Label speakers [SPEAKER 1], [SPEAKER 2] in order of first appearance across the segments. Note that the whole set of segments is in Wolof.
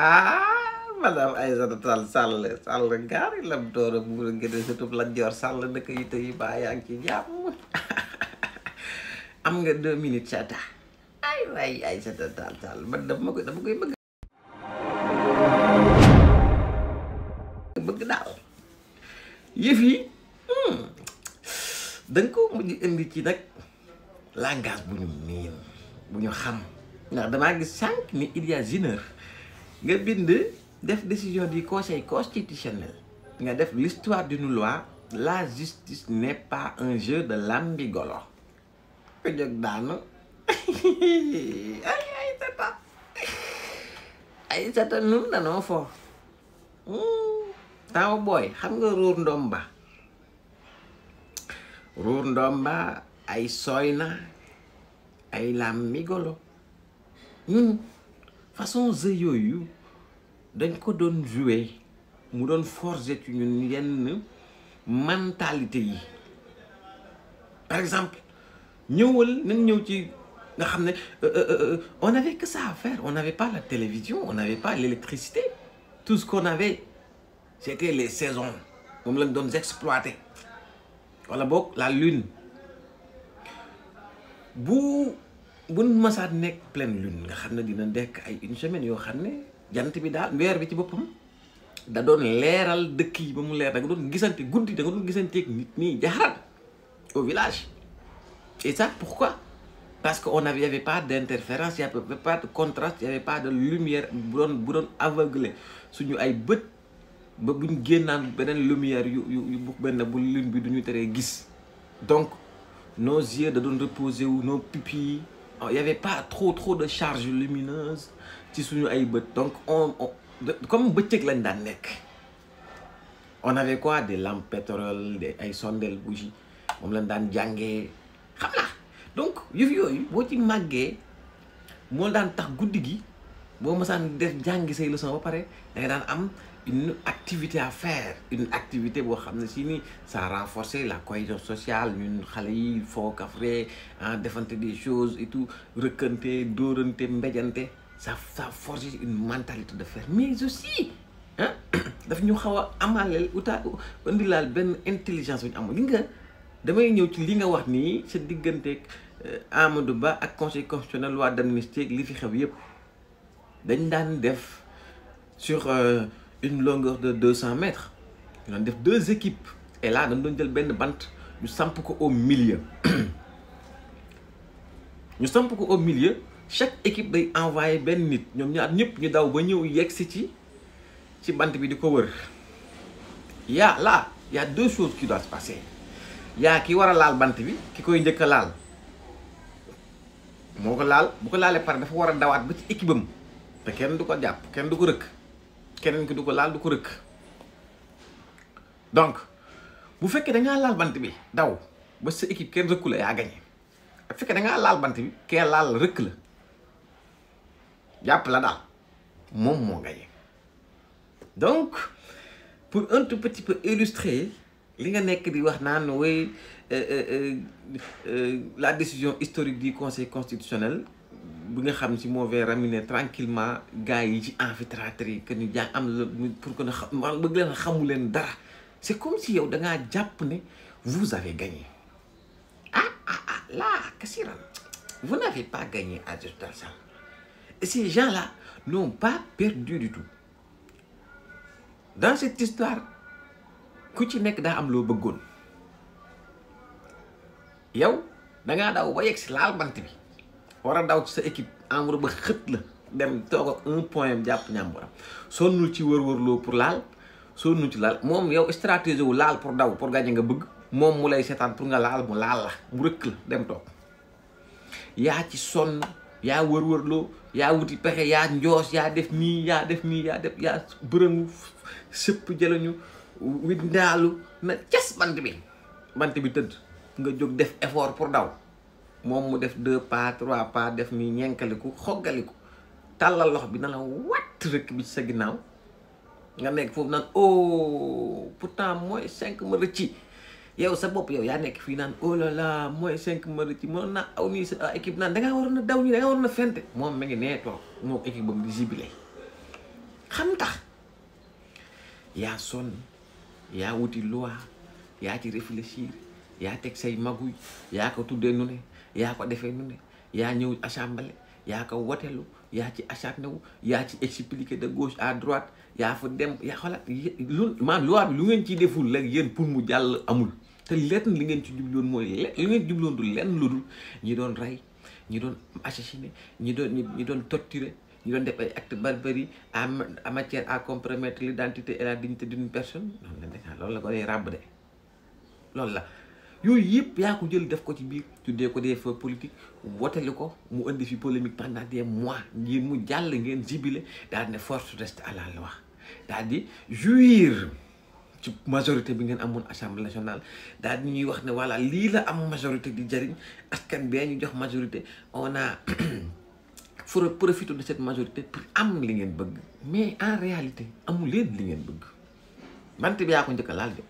[SPEAKER 1] madame Aïssata Tall Sall gaari lam doora buura gëne surtout la Joor Sall dëkk yi tey baa yaa ngi ci jàmm am nga 2 minutes Chata ay waay Aïssata Tall Sall man dama koy bëgg daal yëf yi da nga ko mujj indi ci nag langage bu ñu miin bu ñu xam ndax damaa gis sànq ni il y a une heure nga bind def décision du conseil constitutionnel nga def l'histoire d'une loi la justice n'est pas un jeu de lambigolo ko jóg daanu ay Aïssata nun danoo fo taw booy xam nga ruur ndomba ay soyna ay lambigolo ñun façon jeu yooyu dañ ko doon jouer mu doon forger ci ñun yenn mentalité yi par exemple ñëwal nañ ñëw ci nga xam ne on avait que ça à faire, on n'avait pas la télévision, on n'avait pas l'électricité, tout ce qu'on avait c'était les saisons moom lañ doon exploiter wala boog la lune bu masaat nekk pleine lune nga xam ne dina nekk ay une semaine yoo xam ne jant bi daal weer bi ci boppam da doon leeral dëkk yi ba mu leer da nga doon gisante guddi da nga doon gisanteeg nit ñi jaxaran au village. Et ça pourquoi? Parce qu'on n'y avait pas d'interférence, il n'y avait pas de contraste, il n'y avait pas de lumière bu doon aveuglé suñu ay bët ba buñ génnaan beneen lumière yu benn bu lune bi duñu teree gis. Donc nos yeux da doon reposer wu nos pupilles, il n'y avait pas trop de charge lumineuse ci suñu ay bët. Donc comme bëccëg lañ daan nekk. On avait quoi? Des lampes pétrole, des ay sondel bougie moom lañ daan jàngee xam naa. Donc yëf yooyu boo ci màggee moo daan tax guddi gi boo mësaan def jàngi say leçon ba pare da nga daan am une activité à faire, une activité boo xam ne si ni ça renforçait la cohésion sociale. Ñun xale yi foo kafre defante des choses et tout, rëkkante dóorante mbéjante, ça forge une mentalité de fer. Mais aussi daf ñu xaw a amaleel indi laal benn intelligence bu ñu amul. Li nga damay ñëw ci li nga wax nii sa digganteeg Amadou Ba ak conseil constitutionnel, loi d'amnistie li fi xew yëpp dañ daan def sur une longueur de 200 mètres ñu daan def 2 équipes et là dañ doon jël benn bant ñu samp ko au milieu chaque équipe day envoyé benn nit ñoom ñaar ñëpp ñu daw ba ñëw yegg si ci bant bi di ko wër. Il y a 2 choses qui doivent se passer. yaa ki war a laal bant bi ki koy njëkk a laal moo ko laal bu ko laalee pare dafa war a dawaat ba ci équipe am te kenn du ko jàpp kenn du ko rëkk keneen ki du ko laal du ko rëkk. Donc bu fekkee da ngaa laal bant bi daw ba sa équipe kenn rëkku la yaa gagné. bu fekkee da ngaa laal bant bi kenn laal rëkk la jàpp la daal moom moo gagné. Donc pour un tout petit peu illustrer li nga nekk di wax naan way la décision historique du conseil constitutionnel bi nga xam si moo va ramener tranquillement gars yi ci amphithéâtre yi que ñu jàng am la pour que bëgg leen xamu leen dara. C'est comme si yow da ngaa jàpp ne vous avez gagné. Là Kassiran, vous n'avez pas gagné à Aïssata Tall Sall. Et ces gens-là n'ont pas perdu du tout. Dans cette histoire ku ci nekk daa am loo bëggoon yow da ngaa daw ba yegg si laal bant bi war a daw ci sa équipe Amadou Ba xët la dem toog ak 1 point jàpp ñàmburam sonnul ci wër-wërloo pour laal sonnul ci laal moom yow stratégie wu laal pour daw pour gagner nga bëgg moom mu lay seetaan pour nga laal mu laal la mu rëkk la dem toog. yaa ci sonn yaa wër-wërloo yaa wuti pexe yaa njoos yaa def nii yaa bërëngu sëpp jëlañu windaalu na cas bant bi tëdd nga jóg def effort pour daw moom mu def 2 pas 3 pas def ni ñenkaliku xoggaliku tàllal lox bi na la watt rek bi ci sa ginnaaw nga nekk foofu naan pourtant mooy 5 ma rëcci yow sa bopp yow yaa nekk fii naan oh là là mooy 5 ma rëcci mënoon naa aw nii sa équipe naan dangaa waroon a daw nii dangaa waroon a fente moom ma ngi nee toog moom équipe bam di jubilé xam tax yaa sonn yaa wuti loi yaa ci réfléchir yaa teg say maguy yaa ko tuddee nu ne yaa ko defee nu ne yaa ñëw assemblée yaa ko wotelu yaa ci acharné wu yaa ci expliqué de gauche à droite yaa fa dem yaa xoolaat lu maanaam loi bi lu ngeen ciy deful léegi yéen pour mu jàll amul te lenn li ngeen ci jubloon mooy li ngeen jubloon du lenn lu dul ñi doon rey ñi doon assassiné ñi doon torturé ñi doon def ay acte barbarie en matière à compromettre l'identité et la dignité d'une personne noonu la nekk loolu la ko dee ràbb de loolu la yooyu yëpp yaa ko jël def ko ci biir tuddee ko des feux politiques woteli ko mu indi fi polémique pendant des mois ngeen mu jàll ngeen jibile daal ne force reste à la loi daal di jouir ci majorité bi ngeen amoon assemblée nationale daal di ñuy wax ne voilà lii la am majorité di jariñ askan bee ñu jox majorité on a profité de cette majorité pour am li ngeen bëgg mais en réalité amul leen li ngeen bëgg bant bi yaa ko njëkk a laal de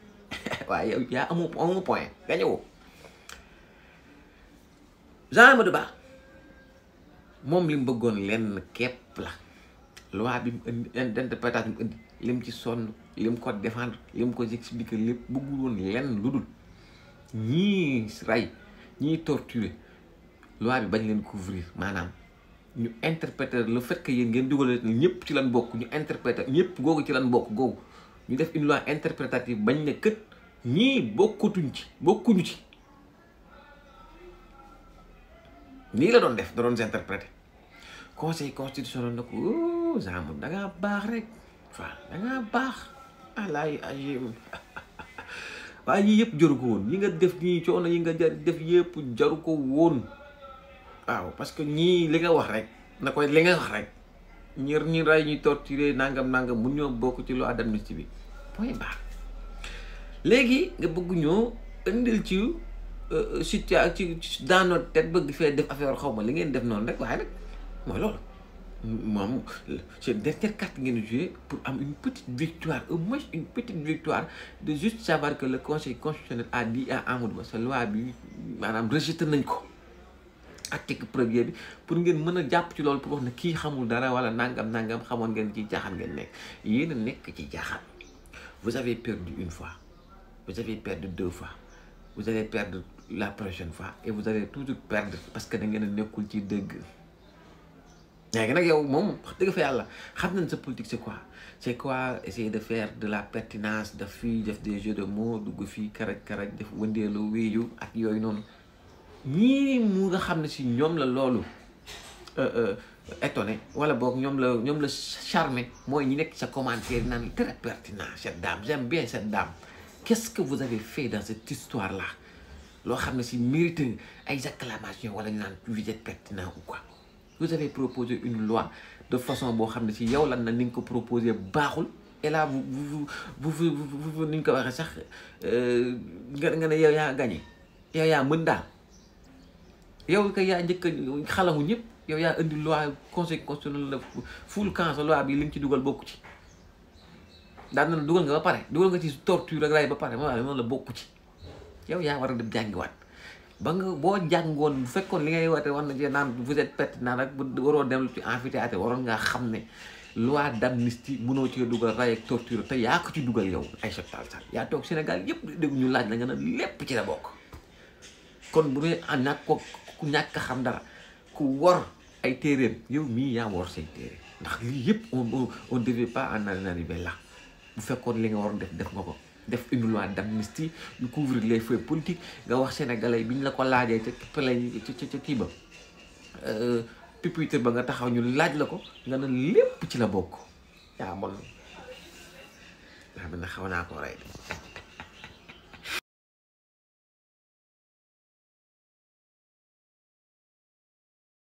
[SPEAKER 1] waaye yow yaa amoo point gañe woo Jean Amadou Ba moom li mu bëggoon lenn képp la loi bi mu indi interprétation mu indi lim ci sonn lim ko défendre lim ko expliquer lépp bëggul woon lenn lu dul ñii rey ñii torturer loi bi bañ leen couvrir maanaam ñu interpréter le fait que yéen ngeen dugal ñëpp ci lan bokk ñu interpréter ñëpp googu ci lan bokk googu ñu def une loi interprétative bañ ne kët ñii bokkuñu ci nii la doon def da doon interpréter conseil constitutionnel na ko genre da ngaa baax rek waaw da ngaa baax alaay agim waaye yii yëpp jaru ko woon yi nga def nii coono yi nga def yëpp jaru ko woon waaw parce que ñii li nga wax rek na koy li nga wax rek ñi ray ñuy torturer nangam mu ñoo bokk ci loi d'amnistie bi point barre léegi nga bëgg ñoo indil ci situation ci dans notre tête bëgg fee def affaire xaw ma li ngeen def noonu rek waaye nag mooy loolu moom c'est dernière carte ngeen joué pour am une petite victoire au moins une petite victoire de juste savoir que le conseil constitutionnel a dit à Amadou Ba sa loi bi maanaam rejeté nañ ko article premier bi pour ngeen mën a jàpp ci loolu pour wax ne kii xamul dara wala nangam xamoon ngeen ci jaaxaan ngeen nekk yéen a nekk ci jaaxaan vous avez perdu une fois vous avez perdu deux fois vous allez perdre la prochaine fois et vous allez toujours perdre parce que da ngeen a nekkul ci dëgg léegi nag yow moom wax dëgg fa yàlla xam nañ sa politique c'est quoi essayer de faire de la pertinence daf fii def des jeux de mots dugg fii karaj def wëndeelu wéeju ak yooyu noonu ñii mu nga xam ne si ñoom la loolu étonné wala boog ñoom la charmé mooy ñi nekk sa commentaire naan très pertinent cette dame j'aime bien cette dame qu'est-ce que vous avez fait dans cette histoire là loo xam ne si mérite ay acclamations wala ñu naan vous êtes pertinent ou quoi vous avez proposé une loi de façon boo xam ne si yow lan na ni nga ko proposé baaxul et là vous ni ñu ko waxee sax nga ne yow yaa gagné yow yaa mën daal yow kay yaa njëkk a xalamu ñëpp yow yaa indi loi conseil constitutionnel la full camp sa loi bi li nga ci dugal bokku ci daan na dugal nga ba pare dugal nga ci torture ak ray ba pare moom la bokku ci yow yaa war a dem jàngiwaat ba nga boo jàngoon bu fekkoon li ngay woote war na cee naan vous êtes pertinent rek bu waroo dem ci amphithéâtre waroon ngaa xam ne loi d'amnistie mënoo ci dugal ray ak torture te yaa ko ci dugal yow Aïssata Tall Sall yaa toog Sénégal yëpp dégg ñu laaj la nga ne lépp ci la bokk kon bu dee ñàkk ko ku ñàkk a xam dara ku wor ay téeréem yow mii yaa wor say téere ndax lii yëpp on devait pas en arriver là bu fekkoon li nga waroon def nga ko def une loi d'amnistie ñu couvrir les faits politiques nga wax sénégalais bi ñu la ko laajee ca kii ba pupitre ba nga taxaw ñu laaj la ko nga ne lépp ci la bokk yaa bon daa mel ne xaw naa ko rey